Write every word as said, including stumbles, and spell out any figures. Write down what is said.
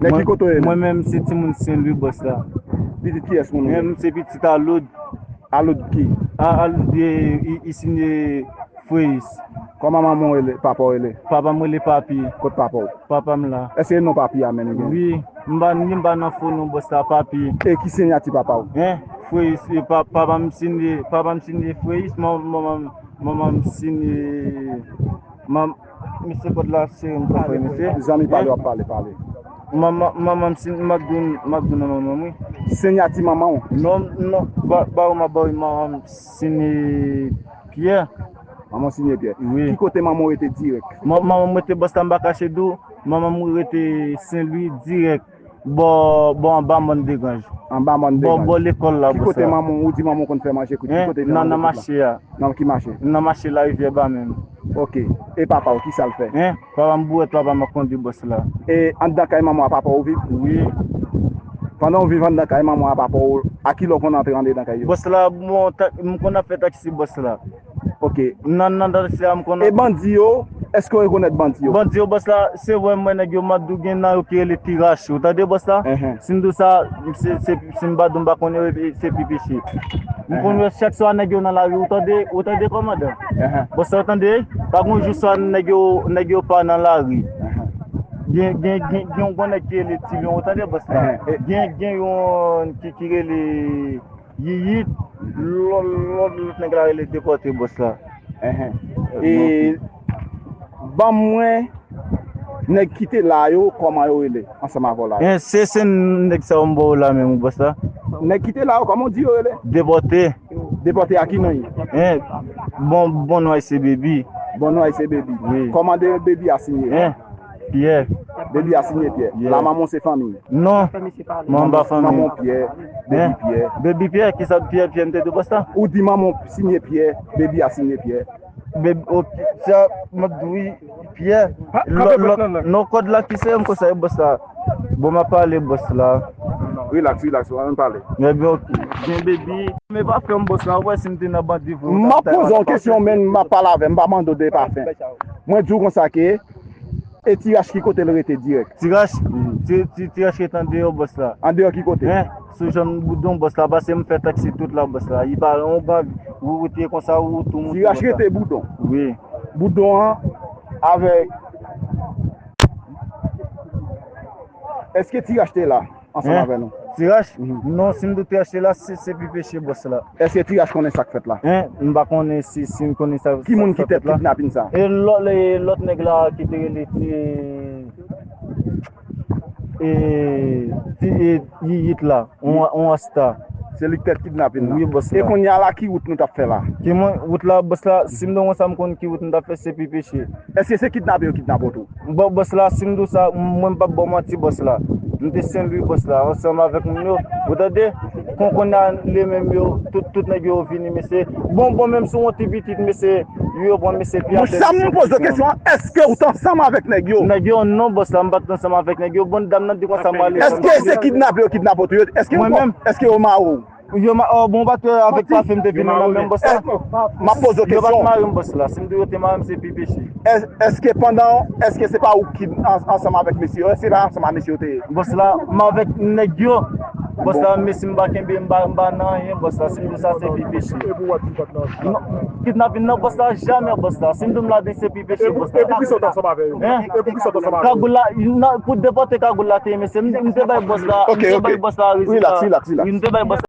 Nèg ki kote w ye menm? Mwen menm se timoun Sen Lwi bòs la. Pitit kiyès moun ou ye? Mwen menm se pitit Aloud. Aloud ki? A, Aloud e, i, i sinye Freyis. Kòman manman w rele, papa w rele? Papa m rele Papi. Kot papa w? Papa m la. Èske non Papi a menm li gen? Wi, m pa, m pa nan fo non bòs la, Papi. E ki sinyati papa w? Hein? Freyis, e pa, papa m sinye, papa m sinye Freyis, man-, manman m, manman m sinye, man-, mesye kòd la sere m konprann mesye. Zanmi pale, w ap pale, pale. Manman, manman m sinye, m ap di w, m ap di w non manman m wi. Sinyati manman w? Non, non, ba, ba w m ap ba w manman m sinye Pyè. Manman sinye Pyè. Wi. Ki kote manman w rete dirèk? Man-, manman m rete bòs la, m pa kache di w, manman m rete Sen Lwi dirèk. Bò, bò anba mòn Degranj. Anba mòn Degranj. Bò, bò lekòl la, bòs la. Ki kote manman w, ou di manman w konn fè manje, ki kote nan, nan mache a? Nan ki mache? Nan mache Larivyè ba menm. Ok. E papa w, ki sa l fè? Hein? Papa m bourèt, papa m ap kondui bòs la. E anndan kay manman w a papa w viv? Wi. Pandan w viv anndan kay manman w a papa w, a kilè w konn antre anndan kay yo? Bòs la, bon, ta-, m konn ap fè taksi bòs la. Ok. Nan, nan taksi a, m konn ap... E bandi yo, èske w rekonèt bandi yo? Bandi yo, bòs la, se vre, m wè nèg yo, m ap di w, gen nan yo ki rele Ti Rache, ou tande, bòs la? Si m di w sa, se, se, si m pa di w, m pa konnen, se Pi Peche. M konn wè chak swa nèg yo nan lari, ou tande, ou tande, kòmandan? Bòs la, ou tande? Pa gen jou swa nèg yo, nèg yo pa nan lari. Gen, gen, gen, gen yon gwo nèg ki rele Ti Lyon, ou tande, bòs la? Gen, gen yon ki, ki rele Yiyit, lòt, lòt, lòt nèg la rele Depòte, bòs la. Enhen. E ban mwen nèg ki te la yo, kòman yo rele ansanm avè w la yo? Hein, se, se nèg sa yo m ba w la menm, bòs la. Nèg ki te la yo, kòman w di yo rele? Depòte. Depòte a ki non? Hein, bon, bon non, se Baby. Bon non, se Baby. Wi. Kòman de Baby a sinye? Hein. Pyè. Baby a sinye Pyè. Yeah. La manman w se fanmi? Non. Manman pa fanmi. Manman w Pyè, Baby Pyè. Baby Pyè, kisa Pyè, Pyè m te di w bòs la? Ou di manman w sinye Pyè, Baby a sinye Pyè. Baby, ok, sa, m ap di w wi, Pyè. Lòt, lòt, non, kòd la ki se m konsa, bòs la. Bon, m ap pale, bòs la. Relax, relax, ann pale. Ebyen, ok. Gen Baby. Men pa fè m bòs la, ou wè si m te nan bandi vre. M ap poze w kesyon, men m ap pale avè m, m pa mande w de pa fè. Mwen di w konsa ke E Ti Rache ki kote l rete dirèk? Ti Rache? Ti, Ti, Ti Rache rete andeyò bòs la. Andeyò ki kote? Hein? Sou janm Boudon bòs la, paske m fè taksi tout la bòs la. Li pa yon gran wout, wout ye konsa, wout tou monte bòs la. Ti Rache rete Boudon? Wi. Boudon an avèk, èske Ti Rache te la? Ansanm avè nou. Ti Rache? Non, si m di w Ti Rache te la, se, se Pi Peche bòs la. Èske Ti Rache konnen sa k fèt la? Hein? M pa konnen si, si m konnen sa, sa k fèt la. Ki moun ki tèt kidnapin sa? E lòt, e lòt nèg la ki te rele Ti, e, Ti, e, Yiyit la, on, on rasta. Se li k tèt kidnapin nan? Wi, bòs la. E kounye a la, ki wout nou t ap fè la? Ki mwen, wout la, bòs la, si m te konn sa m konn ki wout nou t ap fè, se Pi Peche. Èske se kidnape yo kidnape w tou? Bon, bòs la, si m di w sa, mwen m p ap ba w manti, bòs la. M te Sen Lwi, bòs la, ansanm avèk moun yo. Ou tande? Kon, kounye a, li menm yo, tout, tout nèg yo vini, mesye. Bon, bon, menm si w yon ti pitit, mesye, yo pran mesye pi atè. Monchè, m poze w kesyon an, èske w t ansanm avèk nèg yo? Nèg yo, non, bòs la, m pa t ansanm avèk nèg yo. Bon, dam nan di konsa m ale. Èske se kidnape yo kidnape w tou? Èske yo, èske yo mare w? Yo ma-, oh, bon, ou pa t wè avèk pafen m te vini nan menm bòs la? M ap poze w kesyon. Yo pa t mare m bòs la. Si m di yo te mare m, se Pi Peche. Èske pandan, èske se pa ou ki an-, ansanm avèk mesye yo? Èske se pa ansanm a mesye yo te ye? Bòs la, m avèk nèg yo. Bòs la, mesye, m pa kenbe, m pa, m pa nan anyen, bòs la. Si m di sa, se Pi Peche. Non, kidnapin nan, bòs la, jamè, bòs la. Si m di w m la di se Pi Peche, bòs la. E pou kisa w t ansanm avè yo? Hein? E pou kisa w t ansanm avè yo? Kagoul la, pou depòte kagoul la te ye, mesye. M, m te bay bòs la, m te bay bòs la rezilta. Relax, relax, relax. M te bay bòs